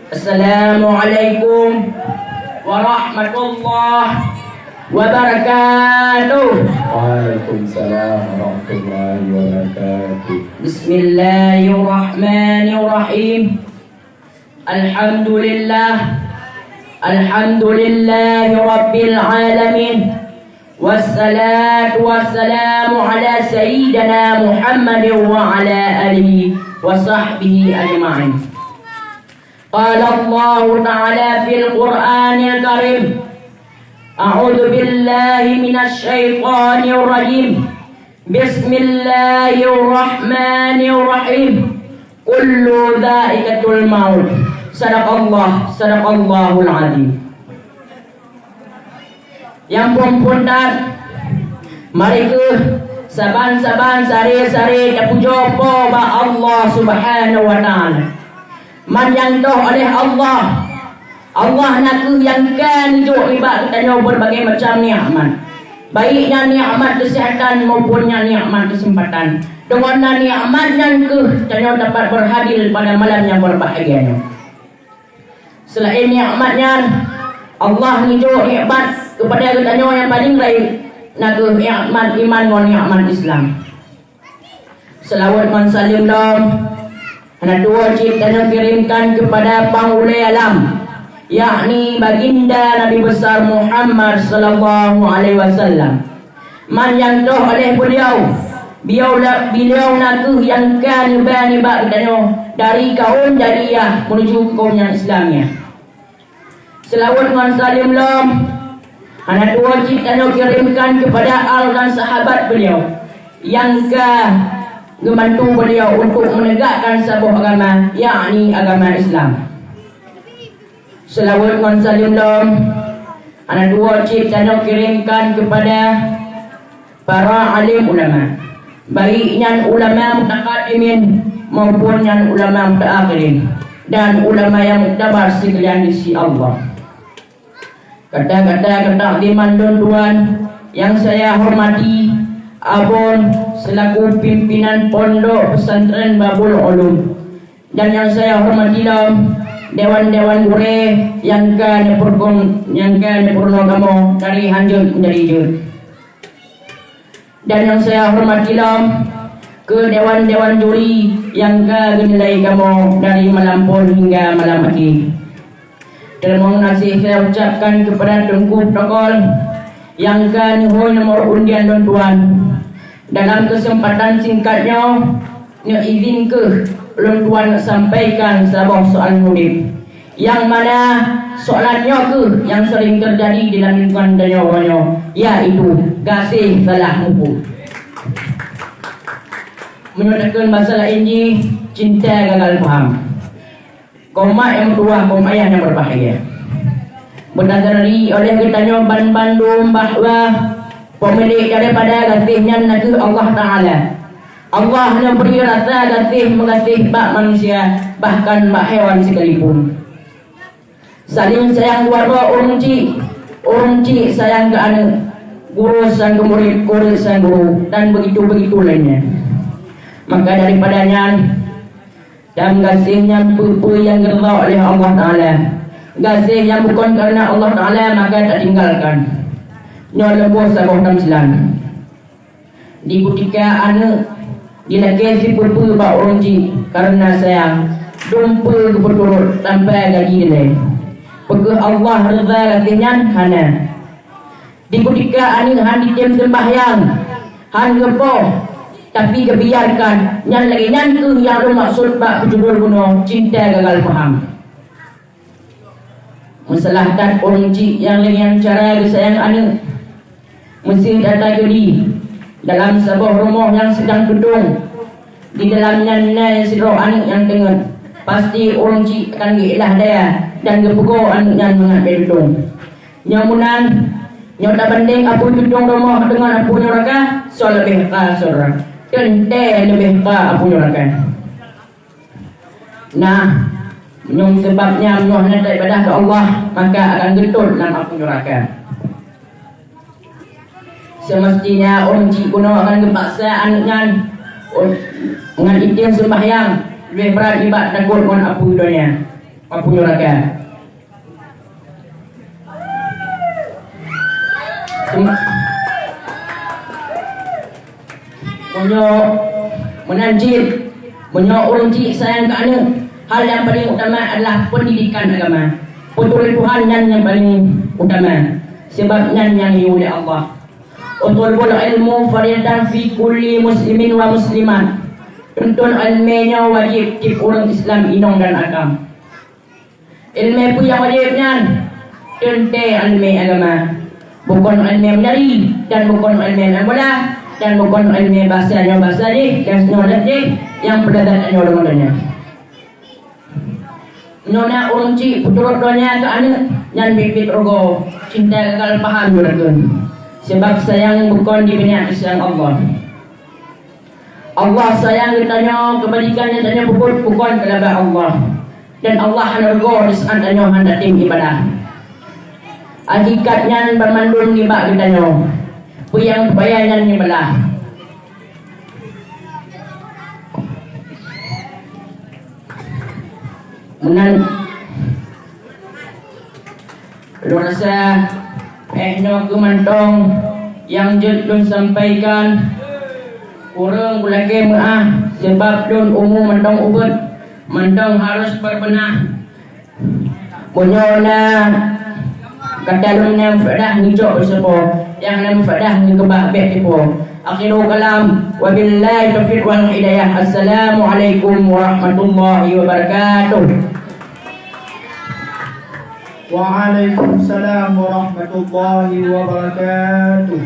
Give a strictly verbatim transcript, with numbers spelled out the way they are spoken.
Assalamualaikum warahmatullahi wabarakatuh. Waalaikumsalam warahmatullahi wabarakatuh. Bismillahirrahmanirrahim. Alhamdulillah. Alhamdulillahi rabbil alamin. Wassalatu wassalamu ala sayyidina Muhammadin wa ala alihi wa sahbihi ajma'in. Qala Allahu ta'ala fil Qur'anil Karim, a'udzu billahi minasy syaithanir rajim. Bismillahirrahmanirrahim. Kullu dzaiqatul maut. Sadaqallah, sadaqallahul azim. Nyang phon-phon that, mari kheueh saban-saban sare-sare tapujoe Po bak Allah Subhanahu wa Ta'ala. Man nyang toh oleh Allah. Allah nakeuh nyang ka neujok nibak geutanyoe beureubagai macam nikmat, baik nyan nikmat keuseuhatan maupun nyan nikmat keuseumpatan. Deungon na nikmat nyan kheueh tanyoe dapat beurhadir pada malam nyang beurbahagia nyoe. Seulaén nikmat nyan, Allah neujok nikmat keupada geutanyoe nyang paleng rayeuk, nakeuh nikmat iman ngon nikmat Islam. Seulaweuet ngon saleuem lom hana tuwoe cit tanyoe kirémkan keupada Pangulée Alam, yakni Baginda Nabi Besar Muhammad sallallahu alaihi wasallam. Man nyang toh oleh beuliau, biyeu la-, beliau nakeuh nyang ka neuba nibak geutanyoe dari kaum jahiliyah menuju kaum nyang Islamiah. Seulaweuet ngon saleuem lom hana tuwoe cit tanyoe kirémkan keupada al dan sahabat beliau nyang ka geubantu beliau untuk meunegakkan saboh agama, yakni agama Islam. Seulaweuet ngon saleuem lom hana tuwoe cit tanyoe kirémkan keupada para alim ulama, baik nyan ulama mutaqaddimin maupun nyan ulama mutaakhirin, dan ulama nyang muktabar sikalian di sisi Allah. Kata-kata keutaziman lôn tuan nyang saya hormati, Abon selaku pimpinan Pondok Pesantren Babul Ulum, dan nyang saya hormati lom dewan-dewan gurée nyang ka neupeureukom-, nyang ka neupeurunoe kamoe dari hanjeuet menjadi jeuet. Dan nyang saya hormati lom keu dewan-dewan juri nyang ka geunilai kamoe dari malam phon hingga malam akhé. Teurimong gaséh saya ucapkan keupada Teungku Protokol nyang ka neuhôi nomor undian lôn tuan. Dalam keuseumpatan singkat nyoe, neuizin kheueh lôn tuan sampaikan saboh soalan udeb, nyang mana soalan nyoe kheueh nyang seuring teujadi di lam lingkungan tanyoe uroe nyoe, yaitu gaséh salah muphom. Meunyoe takheun basa laén jih, cinta gagal paham. Kaum mak nyang meutuwah, kaum ayah nyang beubahgia. Meusadari oleh geutanyoe banmandum bahwa peumilék daripada gaséh nyan nakeuh Allah Ta'ala. Allah neubri rasa gaséh meugaséh bak manusia, bahkan bak hewan sikalipun. Saléng sayang dua droe ureuëng chik, ureuëng chik sayang keu aneuëk, guru sayang keu murit, murit sayang guru, dan begitu-begitu lainnya. Maka daripada nyan, dan gaséh nyan peue-peue nyang geuridha oleh Allah Ta'ala. Gaséh nyang bukon kareuna Allah Ta'ala maka tatinggalkan. Nyoe leubeh saboh tamsilan. Di kutika aneuëk jilakée sipeue-peue bak ureuëng chik kareuna sayang, dum peue geupeuturot tanpa gaji ilée. Peukeuh Allah ridha gaséh nyan? Hana. Di kutika aneuëk hán jitem seumbahyang, hán geupoh, tapi geubiarkan, nyan lagée nyan kheueh nyang lôn maksud bak peujudul bunoe cinta gagal paham. Meusalah that ureuëng chik nyang lagée nyan cara geusayang aneuëk. Meuseuti that keudeh dalam saboh rumoh nyang seudang teudong, di dalam nyan na sidroe aneuëk nyang teungeut, pasti ureuëng chik akan geuilah daya dan geupeugoe aneuëk nyan mangat bée teudong. Nyoe meunan, nyoe tabandeng apui teudong rumoh deungon apui nuraka, soe leubeh ka syedara? Teuntée leubeh ka apui nuraka. Nah, meunyoe sabab nyan meunyoe hana taibadah keu Allah, maka akan geutot lam apui nuraka. Seumeustinya ureuëng chik bunoe akan geupaksa aneuëk nyan ngon item seumbahyang, leubeh brat nibak takot ngon apui donya. Apa nyoe rakan? Sem-, meunyoe meunan cit, meunyoe ureuëng cit sayang keu aneuëk, hal nyang paleng utama adalah peundidikan agama. Peutuléh Tuhan nyan nyang paleng utama, sabab nyan nyang geuyue lé Allah. Utlubul ilmu fariidatan fi kulli muslimin wa muslimat. Tuntut iéleumé nyoe wajéb tieb ureuëng Islam inong dan agam. Iéleumé peue nyang wajéb nyan? Teuntée iéleumé agama. Bukon iéleumé meunari, dan bukon iéleumé main bola, dan bukon iéleumé basa nyoe basa jih, dan nyoe dat jih, nyang peuladat nyoe deungon donya. Nyoe na ureuëng cit peuturot donya keu aneuëk, nyan biet-biet rugoe, cinta gagal paham nyoe rakheun. Sabab sayang bukon jibeuna keu sayang Allah. Allah sayang geutanyoe, keubajikan nyang tanyoe peubuet bukon keulaba Allah. Dan Allah hana rugoe disaat tanyoe hana tatem ibadah. Hakikat nyan banmandum nibak geutanyoe. Peue nyang teupaya nyan nibak Allah. Meunan, lôn rasa, eh, nyoe keuh mantong nyang jeuet lôn sampaikan. Kureueng kulakée meuáh, sabab lôn umu mantong ubit, mantong harôh peureupeunaih. Meunyoe na gata lôn nyang faedah neucok peusapo, nyang na faedah neukeubah bék tipo. Akhirul kalam, wabillahi taufiq wal hidayah. Assalamualaikum warahmatullahi wabarakatuh. Waalaikumsalam warahmatullahi wabarakatuh.